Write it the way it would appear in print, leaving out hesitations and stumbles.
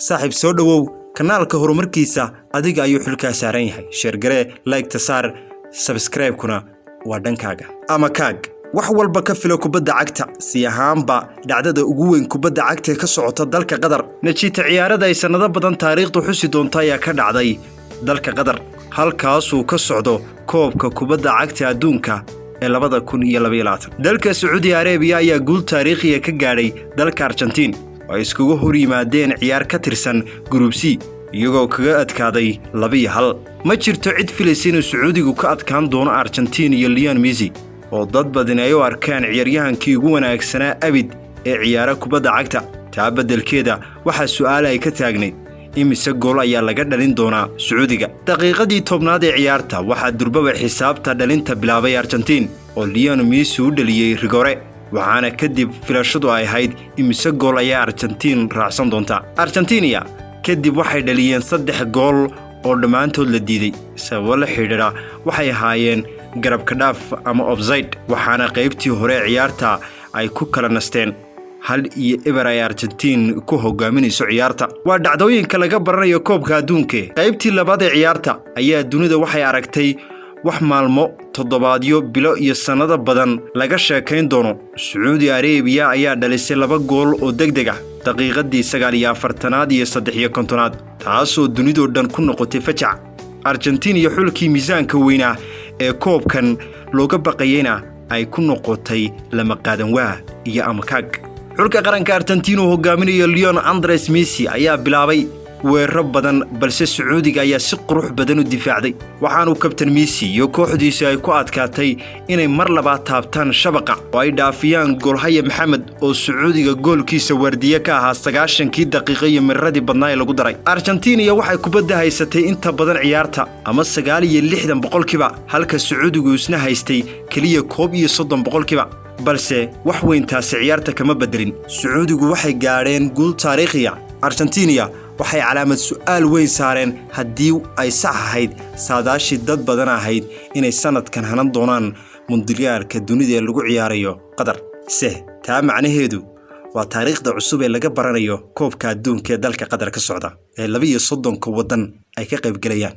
Saaxiib, soo dhowow. Kanaalka horumarkiisa adiga ayuu xilkaa saaran yahay. Share garee, like-ta saar, subscribe-kuna waa dhankaaga. Ama kaag wax walba ka filo kubadda cagta, si ahaanba dhacdada ugu weyn kubadda cagta ee ka socota dalka Qatar. Najiita ciyaarada ay sannado badan taariikhdu xusi doonta ayaa ka dhacday dalka Qatar, halkaasuu ka socdo koobka kubadda cagta adduunka ee 2022. Dalka Sacuudi Arebiya ayaa guul taariikhiya ka gaadhay dalka Argentiin oo ay iskugu hor yimaadeen ciyaar ka tirsan Group C, iyagoo kaga adkaaday 2-1. Ma jirto cid filaysa inuu Sacuudigu ka adkaan doono Argentiin iyo Leon Messi, oo dad badani ay u arkaan ciyaaryahankii ugu wanaagsanaa abid ee ciyaara kubadda cagta. Taa beddelkeeda, waxaa su'aal ay ka taagnayd imise gool ayaa laga dhalin doonaa Sacuudiga. Daqiiqadii 10aad ee ciyaarta waxaa durbaba xisaabta dhalinta bilaabay Argentiin, oo Leon Messi u dhaliyey rigore, waxaana kadib filashadu ay ahayd imise gool ayaa Argentiin raacsan doontaa. Argentiniya kadib waxay dhaliyeen saddex gool oo dhammaantood la diiday sababo la xidhiidha waxay ahaayeen garabka dhaaf ama offside, waxaana qaybtii hore ciyaarta ay ku kala nasteen 1-0 ay Argentiin ku hogaaminayso ciyaarta. Waa dhacdooyinka laga baranayo koobka adduunka. Qaybtii labaad ee ciyaarta ayaa dunida waxay aragtay wax maalmo, toddobaadyo, bilo iyo sannado badan laga sheekayn doono. Sacuudi Arebiya ayaa dhalisay laba gool oo deg deg ah daqiiqadii 49aad iyo 53aad, taasoo dunidoo dhan ku noqotay fajac. Argentiin iyo xulkii miisaanka weynaa ee koobkan looga baqayeyna ay ku noqotay lama qaadan waa iyo amakaag. Xulka qaranka Argentiin uu hogaaminayo Leon Andres Messi ayaa bilaabay weeraro badan, balse Sacuudiga ayaa si qurux badan u difaacday, waxaanu kabtan Messi iyo kooxdiisu ay ku adkaatay inay mar labaad taabtaan shabaqa oo ay dhaafiyaan goolhaya Maxamed, oo Sacuudiga goolkiisa waardiye ka ahaa 90kii daqiiqo iyo miraradii badnaa ee lagu daray. Argentiniya waxay kubadda haysatay inta badan ciyaarta, ama 69%, halka Sacuudigu isna haystay keliya 31%, balse wax weyn taasi ciyaarta kama bedelin. Sacuudigu waxay gaadheen guul taariikhiya. Argentiniya waxay calaamad su'aal weyn saareen haddii ay sax ahayd saadaashii dad badan ahayd inay sanadkan hanan doonaan mundiyaalka dunida ee lagu ciyaarayo Qatar. Se taa macnaheedu waa taariikhda cusub ee laga baranayo koobka adduunka ee dalka Qatar ka socda ee 32ka waddan ay ka qaybgelayaan.